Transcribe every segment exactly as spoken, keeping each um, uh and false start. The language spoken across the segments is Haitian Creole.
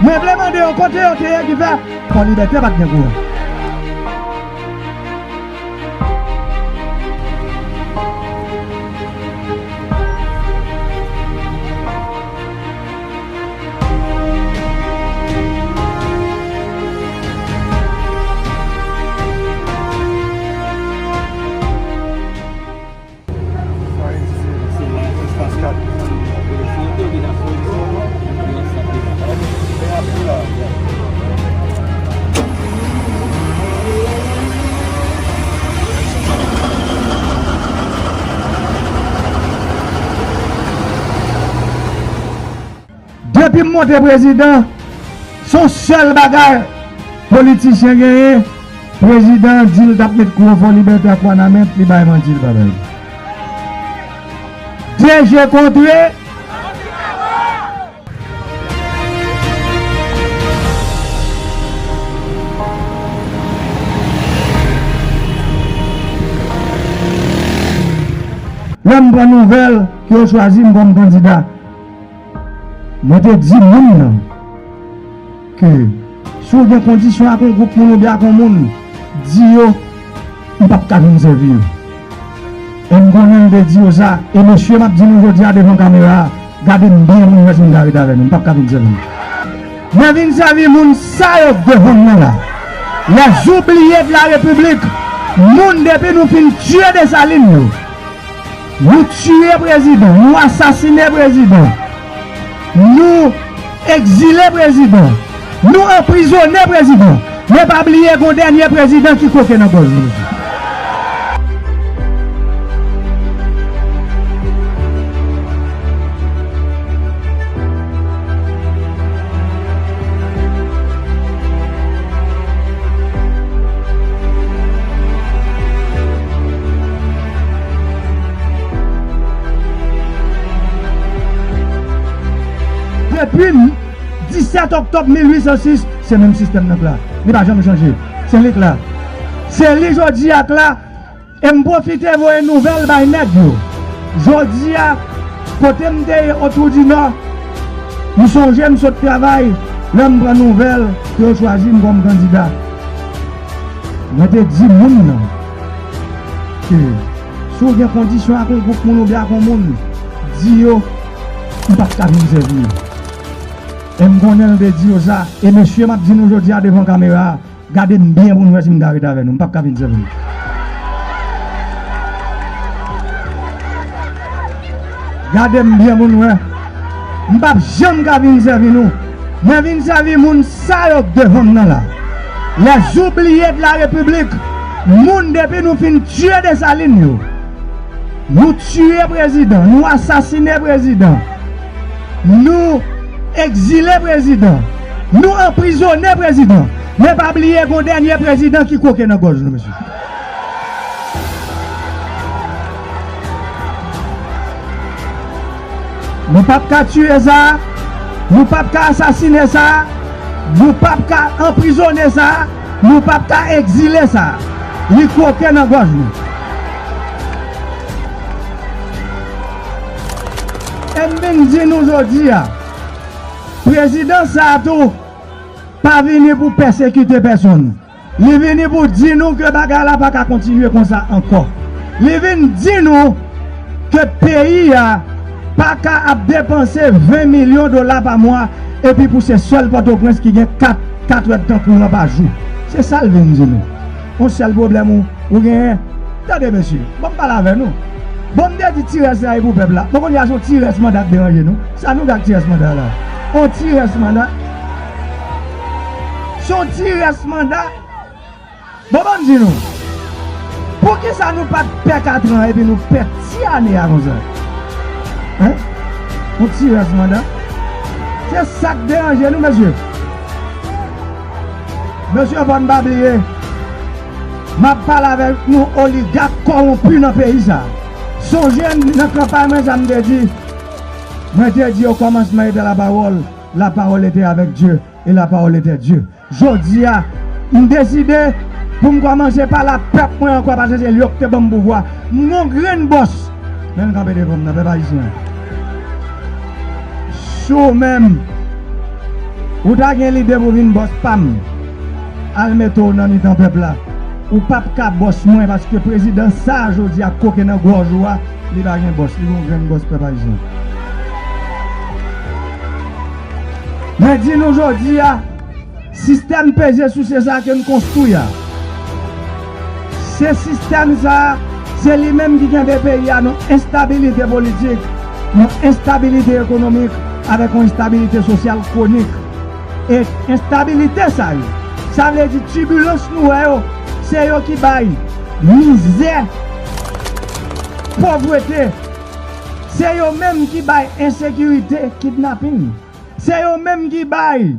Mwen vle mande yo kote yo te ye ki fè Fò Libète pa t gen kouran. Depi m monte prezidan, se yon sèl bagay politisyen genyen, prezidan an di l t ap met kouran Fò Libète ak Wanament, li bay manti, li pa bay. De je kontre. Lè m pran nouvèl ke yo chwazi m kòm kandida, mwen te di moun nan ke si w gen kondisyon ak yon gwoup moun oubyen ak yon moun, di yo, m p ap ka vin sèvi yo. E m konnen m te di yo sa, e mesye m ap di nou jodi a devan kamera a, gade m byen pou nou wè si m ka ret avè nou, m p ap ka vin sèvi nou. Mwen vin sèvi moun sa yo k devan m nan la. Les oubliés de la République, moun depi nou fin tiye Desalin yo. Nou tiye prezidan, nou asasinen prezidan, nou egzile prezidan, nou anprizone prezidan. Men pa bliye gon dènye prezidan ki koke nan gòj nou. Depi disèt oktòb mil uit san sis, se menm sistèm nan k la. Li pa janm chanje. Se li k la. Se li jodi a k la. E m pwofite voye nouvèl bay nèg yo. Jodi a, kote m te ye Otwou di Nò, m sonje m sot travay, lè m pran nouvèl ke yo chwazi m kòm kandida. Mwen te di moun nan ke si w gen kondisyon ak yon gwoup moun oubyen ak yon moun, di yo, m p ap ka vin sèvi yo. E m konnen l te di yo sa, e mesye m ap di nou jodi a devan kamera a, gade m byen pou nou wè si m ka ret avè nou. M p ap ka vin sèvi nou. Gade m byen pou nou wè. M p ap janm ka vin sèvi nou. Mwen vin sèvi moun sa yo k devan m nan la. Les oubliés de la République. Moun depi nou fin tiye Desalin yo. Nou tiye prezidan, nou asasinen prezidan, nou egzile prezidan, nou anprizone prezidan. Men pa bliye gon dènye prezidan ki koke nan gòj nou, mesye. Nou p ap ka tiye sa, nou p ap ka asasinen sa, nou p ap ka anprizone sa, nou p ap ka egzile sa. Li koke nan gòj nou. E m vin di nou jodi a, prezidan sa a tou pa vini pou pèsekite pèsonn. Li vini pou di nou ke bagay la pa ka kontinye konsa ankò. Li vin di nou ke peyi a pa ka ap depanse ven milyon dola pa mwa epi pou se sèl Pòtoprens ki gen kat, kat èdtan kouran pa jou. Se sa l vin di nou. Yon sèl pwoblèm ou, ou genyen. Tande, mesye, ban m pale avè nou. Bon, m te di ti rès la e pou pèp la. Bon, kounye a se yon ti rès manda k deranje nou. Sa nou gen ak ti rès manda la? Yon ti rès manda. Se yon ti rès manda. Bon, ban m di nou. Poukisa nou pa t pè katran epi nou pè ti ane a konsa? Hein? Yon ti rès manda. Se sa k deranje nou, mesye. Mesye, fò n pa bliye, m ap pale avèk nou oligak kòwonpi nan peyi sa. Sonje nan kanpay mwen sa m te di, mwen te di, au commencement était la parole, la parole était avec Dieu, et la parole était Dieu. Jodi a, m deside pou m kòmanse pale ak pèp mwen ankò, paske se li yo ki te ban m pouvwa. M gon grenn bòs. Men l kanpe devan m nan, pèp ayisyen an. Si w menm, Ou ta gen lide pou vin bòs pa m, al mete w nan mitan pèp la. Ou p ap ka bòs mwen, paske prezidan sa a jodi a, koke nan gòj ou a, li pa gen bòs, li gon grenn bòs pèp ayisyen. Men di nou jodi a, sistèm peze souse sa a ke n konstwi a, se sistèm sa a, se li menm ki kenbe peyi a nan enstabilite politik, nan enstabilite ekonomik, avèk yon enstabilite sosyal kwonik. E enstabilite sa yo, sa vle di tibilans nou wè yo, se yo ki bay mizè, povrete, se yo menm ki bay ensekirite, kidnaping. Se yo menm ki bay,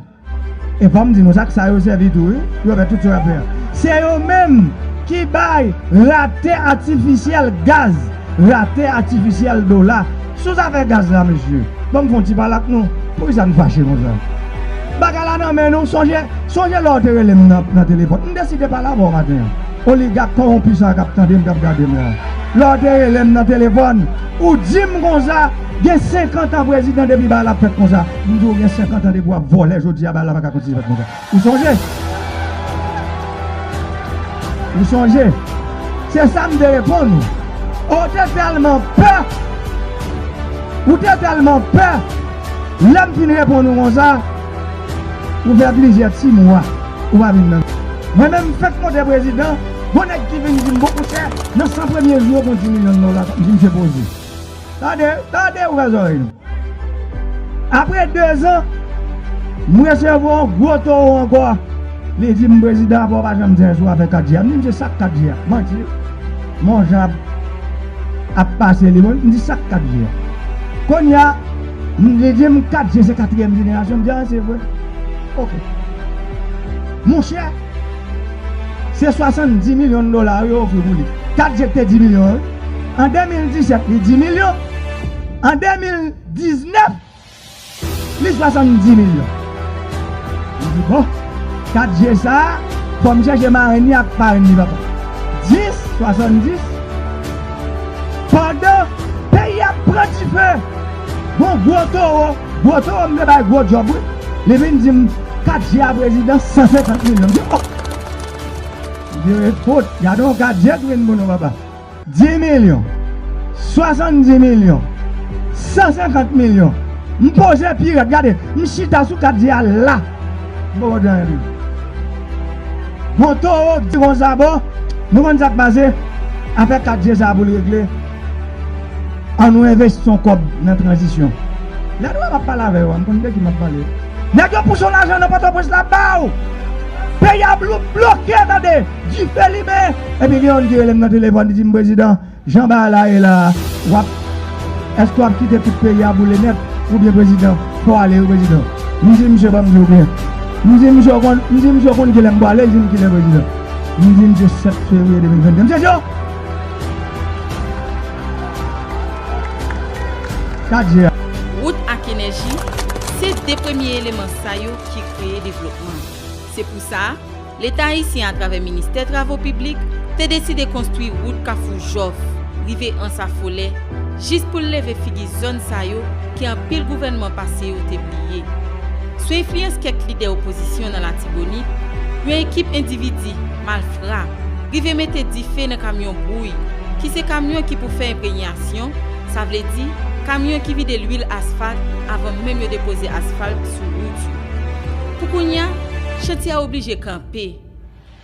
e fò m di nou sa, sa yo sèvi tou, wi, pou yo fè tout sa y ap fè a. Se yo menm ki bay rate atifisyèl gaz, rate atifisyèl dola. Sou zafè gaz la, mesye, ban m fè yon ti pale ak nou. Poukisa n fache konsa? Bagay la nan men nou, sonje, sonje lè w te rele m nan, nan telefòn. M deside pale avè w maten an. Oligak kòwonpi sa k ap tande m, k ap gade m la. Lè w te rele m nan telefòn, ou di m konsa, gen senkant an prezidan depi bagay la ap fèt konsa. M di w gen senkant an depi w ap vòlè, jodi a bagay la pa ka kontinye fèt konsa. Ou sonje? Ou sonje? Se sa m te reponn ou. Ou te tèlman pè. Ou te tèlman pè. Lè m fin reponn ou konsa, ou fè plizyè ti mwa, ou pa vin nan. Mwen menm, m fèk monte prezidan, gon nèg ki vin di m, bon, monchè, nan san premye jou yo, gon di milyon dola, m di, misye poze. Tande, tande, ouvè zòrèy nou. Apre dezan, m resevwa yon gwo towo ankò. Li di m, prezidan, apa w pa janm di anyen sou afè kat G a? M di, misye, sa k kat G a? Manti. Mon jan ap, ap pase li, bon, m di, sa k kat G a? Kounye a, m, li di m, kat G se katriyèm jenerasyon. M di, a, se vre. Oke. Monchè, se swasanndis milyon dola yo ofri pou li. Kat G te di milyon, wi. An de mil disèt, li di milyon. An de mil diznèf, li swasanndis milyon. M di, bon, kat G sa a, fò m chèche marenn li ak parenn li, papa. Dis, swasanndis. Pandan peyi a ap pran dife, gon gwo towo, gwo towo m te bay gwo djòb, wi. Li vin di m, kat G a prezidan, san senkant milyon. M di, oh! M di, e fout, gade yon kat G k vin pou nou, papa. Dis milyon, swasanndis milyon, san senkant milyon. M poze pi rèd, gade, m chita sou kat G a la. M poko di anyen tou. Yon towo k di konsa, bon, nou konn sa k pase, afè kat G sa a pou l regle, ann nou envesti yon kòb nan tranzisyon. Lè nou wè m ap pale avè yo a, m konn de ki m ap pale. Nèg yo pouse yon lajan nan Pòtoprens la ba w. Peyi a blo-, bloke, tande, dife limen. Epi gen youn ki rele m nan telefòn, li di m, prezidan, jan bagay la ye la, w ap, èske w ap kite tout peyi a boule nèt, oubyen prezidan, fò w ale wi prezidan? M di misye, ban m di w byen. M di misye, w konn, m di misye, w konn kilè m prale? Li di m kilè, prezidan? M di misye, sèt fevriye de mil venndde. Misye di, oh! Kat G a. Wout ak enèji, se de premye eleman sa yo ki kreye devlopman. Se pou sa, Leta ayisyen, atravè Ministè Travo Piblik, te deside konstwi wout Kafou Jòf, rive Anse à Follet, jis pou l leve figi zòn sa yo ke anpil gouvènman pase yo te bliye. Sou enfliyans kèk lidè opozisyon nan Latibonit, yon ekip endividi, malfra, rive mete dife nan kamyon bouy, ki se kamyon ki pou fè enprenyasyon, sa vle di, kamyon ki vide lwil asfalt avan menm yo depoze asfalt sou wout yo. Pou kounye a, chantye a oblije kanpe.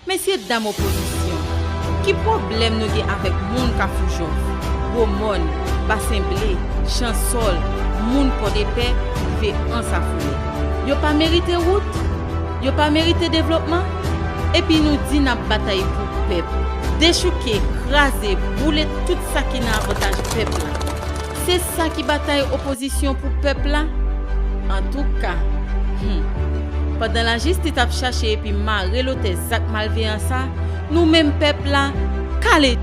Mesyedam opozisyon, ki pwoblèm nou gen avèk moun Kafou Jòf, Gwo Mòn, Basen Ble, Chansòl, moun Pòdepè, rive Anse à Follet? Yo pa merite wout? Yo pa merite devlopman? Epi nou di n ap batay pou pèp. Dechouke, kraze, boule tout sa ki nan avantaj pèp la. Se sa ki batay opozisyon pou pèp la? Antouka, hmm, pandan lajistis ap chache epi mare lotè zak malveyan sa, nou menm pèp la, kale